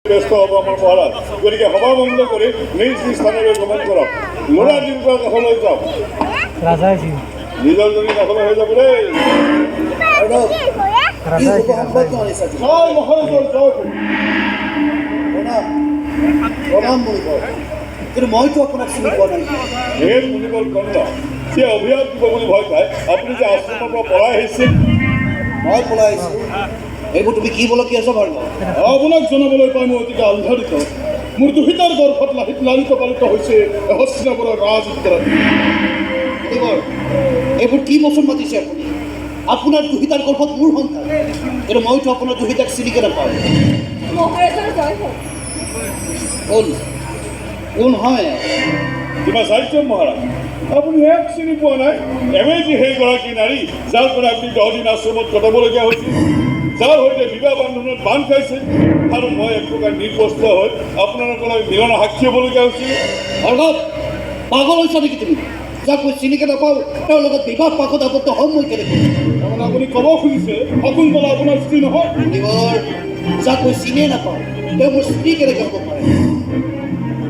ব্যস্ত হ'ব আমাৰ মহাৰাজ। গতিকে সভা বন্ধ কৰি নিজ নিজ স্থানলৈ গমন কৰক। ল'ৰা তিনিটাৰ কাষলৈ যাওক। ৰাজা আহিছিল। নিজৰ জনীৰ কাষলৈ হৈ যাব দেই। ৰাজা আহিছিল, ৰাজা আহিছিল। জয় মহাৰাজৰ জয় হোক। প্ৰণাম, প্ৰণাম মুনিবৰ। কিন্তু মইতো আপোনাক চিনি পোৱা নাই। হে মুনিবৰ কন্দ, সি অভিশাপ দিব বুলি ভয় খায় আপুনি যে আশ্ৰমৰ পৰা পলাই আহিছিল। মই পলাই আহিছোঁ? এইবোৰ তুমি কি বলকি আছা ভাৰ্গৱ? আপোনাক জনাবলৈ পাই মই অতিকে আহ্লাদিত। মোৰ দুহিতাৰ গৰ্ভত লালিত পালিত হৈছে হস্তিনাপুৰৰ ৰাজ উত্তৰাধী। মুনিবৰ, এইবোৰ কি বচন মাতিছে আপুনি? আপোনাৰ দুহিতাৰ গৰ্ভত মোৰ সন্তান? কিন্তু মইতো আপোনাৰ দুহিতাক চিনিকে নাপাওঁ। মহাৰাজৰ জয় হওক। কোন কোন হয়? কিবা চাইছে মহাৰাজ, আপুনি এক চিনি পোৱা নাই? এৱেঁ যে সেইগৰাকী নাৰী যাৰ পৰা আপুনি 10 দিন আশ্ৰমত কটাবলগীয়া হৈছিল, যাৰ সৈতে বিবাহ বান্ধোনত বান্ধ খাইছিল আৰু মই এক প্ৰকাৰ নিৰ্বস্ত্ৰ হৈ আপোনালোকৰ মিলনৰ সাক্ষী হ'বলগীয়া হৈছিল। ভাৰ্গৱ, পাগল হৈছা নেকি তুমি? যাক মই চিনিকে নাপাওঁ, তেওঁৰ লগত বিবাহ পাশত আবদ্ধ হ'ম মই কেনেকৈ? তাৰমানে আপুনি ক'ব খুজিছে শকুন্তলা আপোনাৰ স্ত্ৰী নহয়? মুনিবৰ, যাক মই চিনিয়ে নাপাওঁ, তেওঁ মোৰ স্ত্ৰী কেনেকৈ হ'ব পাৰে?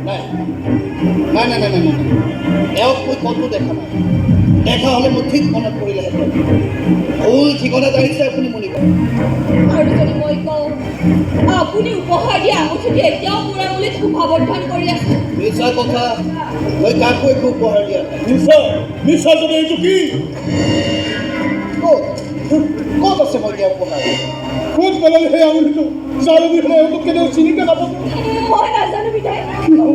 নাই নাই নাই নাই নাই নাই, এওঁক মই ক'তো দেখা নাই। দেখা হ'লে মোৰ ঠিক মনত পৰিলেহেঁতেন। ভুল ঠিকনাত আহিছে আপুনি মুনিবৰ। আৰু যদি মই কওঁ আপুনি উপহাৰ দিয়া আঙুঠিটো এতিয়াও মোৰ আঙুলিত শোভাবৰ্ধন কৰি আছে? মিছা কথা। মই কাকো একো উপহাৰ দিয়া নাই। মিছা? মিছা যদি এইটো কি? ক'ত ক'ত আছে মই দিয়া উপহাৰ? ক'ত পেলালে সেই আঙুলিটো, যাৰ অবিহনে এওঁলোক কেতিয়াও চিনিকে নাপাব? মই নাজানো পিতাই,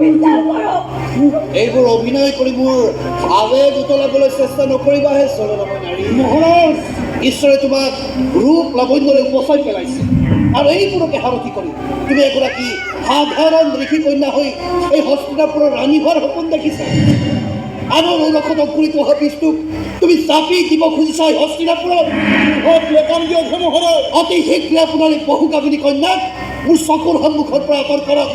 বিশ্বাস কৰক। এইবোৰ অভিনয় কৰি মোৰ আৱেগ উতলাবলৈ চেষ্টা নকৰিবাহে চলনাময় নাৰী। মহাৰাজ! ঈশ্বৰে তোমাক ৰূপ লাৱণ্যৰে উপচাই পেলাইছে আৰু এইবোৰকে সাৰথি কৰি তুমি এগৰাকী সাধাৰণ ঋষি কন্যা হৈ এই হস্তিনাপুৰৰ ৰাণী হোৱাৰ সপোন দেখিছা। আনৰ ঔৰসত অংকুৰিত অহা বীজটোক তুমি জাপি দিব খুজিছা এই হস্তিনাপুৰত। লেকাম দিয়কহে মহাৰাজ। অতি শীঘ্ৰে আপোনাৰ এই বহুগামিনী কন্যাক মোৰ চকুৰ সন্মুখৰ পৰা আঁতৰ কৰক,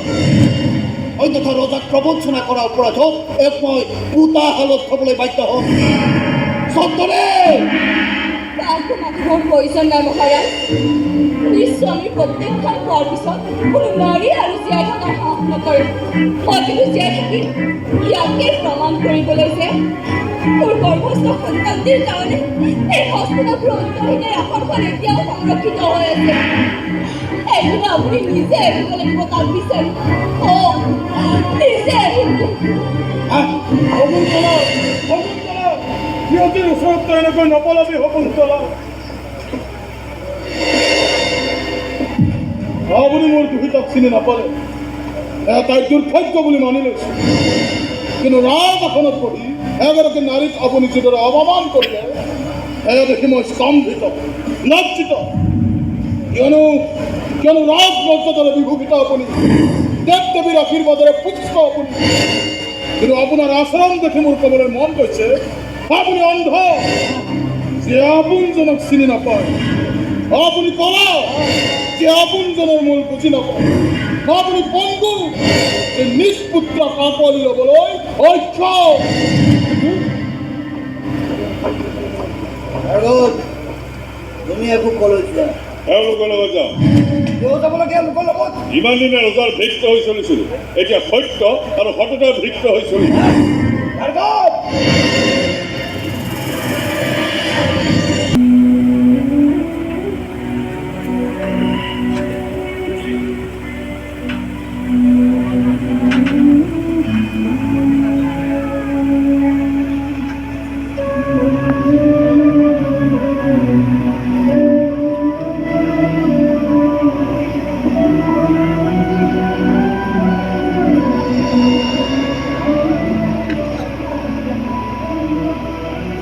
অন্যথা ৰজাক প্ৰবঞ্চনা কৰা অপৰাধত এক মই পোতা শালত থবলৈ বাধ্য হ'ম। চন্দনে! কাকো মাতিবৰ প্ৰয়োজন নাই মহাৰাজ। নিজ স্বামীৰ প্ৰত্যাখ্যান পোৱাৰ পিছত কোনো নাৰী আৰু জীয়াই থকাৰ সাহস নকৰে। মই কিন্তু জীয়াই থাকিম, ইয়াকে প্ৰমাণ কৰিবলৈ যে মোৰ গৰ্ভস্থ সন্তানটিৰ কাৰণে এই হস্তিনাপুৰৰ উত্তৰাধিকাৰী আসনখন এতিয়াও সংৰক্ষিত হৈ আছে। এদিন আপুনি নিজে আহিব লাগিব তাক বিচাৰি। অঁ, নিজে আহিব। শকুন্তলা, শকুন্তলা, সিহঁতিৰ ওচৰত তই এনেকৈ নপলাবি শকুন্তলা। আপুনি মোৰ দুহিতাক চিনি নাপালে, এয়া তাইৰ দুৰ্ভাগ্য বুলি মানি লৈছোঁ। কিন্তু ৰাজ আসনত বহি এগৰাকী নাৰীক আপুনি যিদৰে অপমান কৰিলে, সেয়া দেখি মই স্তম্ভিত, লজ্জিত। কিয়নো ৰাজ মৰ্যাদাৰে বিভূষিত আপুনি, দেৱ দেৱীৰ আশীৰ্বাদেৰে পুষ্ট আপুনি। কিন্তু আপোনাৰ আচৰণ দেখি মোৰ ক'বলৈ মন গৈছে, আপুনি অন্ধ যে আপোনজনক চিনি নাপায়। আপুনি কলা যে আপোনজনৰ মূল বুজি নাপায়। আপুনি পংগু যে নিজ পুত্ৰক আঁকোৱালি ল'বলৈ অক্ষম। ভাৰ্গৱ, তুমি একো কলৈ যোৱা? এওঁলোকৰ লগত যাওঁ। কিয় যাব লাগে এওঁলোকৰ লগত? ইমান দিনে ৰজাৰ ভৃত্য হৈ চলিছিলোঁ, এতিয়া সত্য আৰু সততাৰ ভৃত্য হৈ চলিম। ভাৰ্গৱ!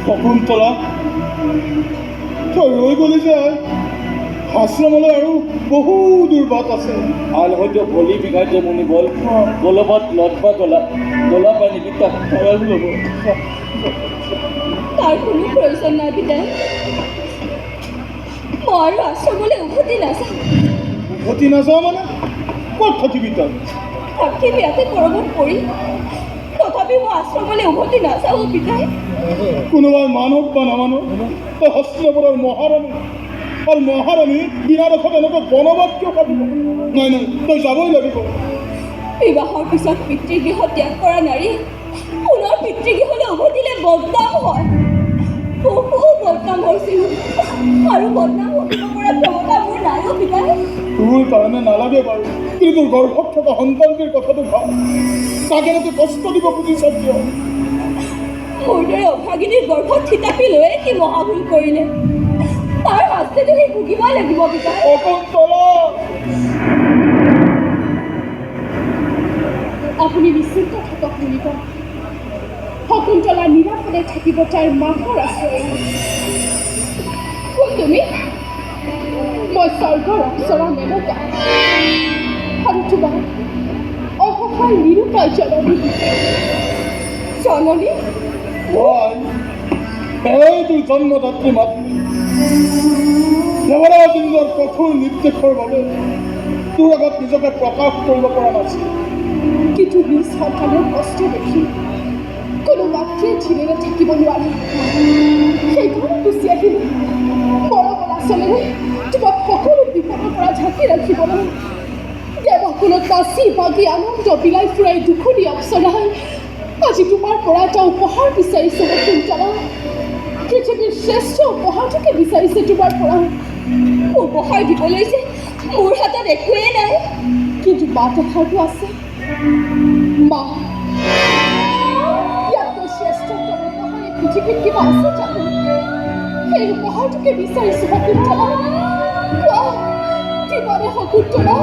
শকুন্তলা, তই ৰৈ গলি যে? আশ্ৰমলৈ আৰু বহু দূৰ বাট আছে। আল হয়তো ভলি বিঘা জমনি বল গলবাত লটবা গলা গলা পানী তাক ল'ব। তাৰ কোনো প্ৰয়োজন নাই পিতাই। মই আৰু আশ্ৰমলৈ উভতি নাযাওঁ। উভতি নাযাওঁ মানে? ক'ত থাকিবি তই? থাকিম ইয়াতে ক'ৰবাত পৰি। তথাপি মই আশ্ৰমলৈ উভতি নাযাওঁ পিতাই। কোনোবাই মানক বা নামানক, তই হস্তিনাপুৰৰ মহাৰাণী। আৰু মহাৰাণী বিনা দোষত এনেকৈ বনবাস কিয় কাটিব? নাই নাই, তই যাবই লাগিব। বিবাহৰ পিছত পিতৃগৃহ ত্যাগ কৰা নাৰী পুনৰ পিতৃগৃহলৈ উভতিলে বদনাম হয়। বহু বদনাম হৈছিলোঁ, আৰু বদনাম সহিব পৰা ক্ষমতা মোৰ নাইও পিতাই। তোৰ কাৰণে নালাগে বাৰু, কিন্তু তোৰ গৰ্ভত থকা সন্তানটিৰ কথাটো ভাব। তাক এনেকৈ কষ্ট দিব খুজিছ কিয়? মোৰ দৰে অভাগিনীৰ গৰ্ভত থিতাপি লৈয়ে সি মহাভুল কৰিলে, তাৰ শাস্তিটো সি ভুগিবই লাগিব পিতাই। শকুন্তলা! আপুনি নিশ্চিন্ত থাকক মুনিব, শকুন্তলা নিৰাপদে থাকিব তাইৰ মাকৰ আশ্ৰয়ত। কোন তুমি? মই স্বৰ্গৰ অপ্সৰা মেনকা আৰু তোমাৰ অসহায় নিৰূপায় জননী। জননী? হয়, এই তোৰ জন্মদাত্ৰী মাতৃ। দেৱৰাজ ইন্দ্ৰৰ কঠোৰ নিৰ্দেশৰ বাবে তোৰ আগত নিজকে প্ৰকাশ কৰিব পৰা নাছিল। কিন্তু নিজ সন্তানৰ কষ্ট দেখি কোনো মাতৃয়ে ধীৰেৰে থাকিব নোৱাৰে, সেইকাৰণে গুচি আহিলোঁ মৰমৰ আচলেৰে তোমাক সকলো বিপদৰ পৰা ঢাকি ৰাখিবলৈ। দেৱকুলত নাচি বাগি আনন্দ বিলাই ফুৰাই দুখুনী অপ্সৰাই আজি তোমাৰ পৰা এটা উপহাৰ বিচাৰিছে শকুন্তলা। পৃথিৱীৰ শ্ৰেষ্ঠ উপহাৰটোকে বিচাৰিছে তোমাৰ পৰা। উপহাৰ দিবলৈ যে মোৰ হাতত একোৱেই নাই। কিন্তু মাত এষাৰটো আছে, মা। ইয়াতকৈ শ্ৰেষ্ঠতম উপহাৰ এই পৃথিৱীত কিবা আছে জানো? সেই উপহাৰটোকে বিচাৰিছো শকুন্তলা। কোৱা, দিবানে শকুন্তলা?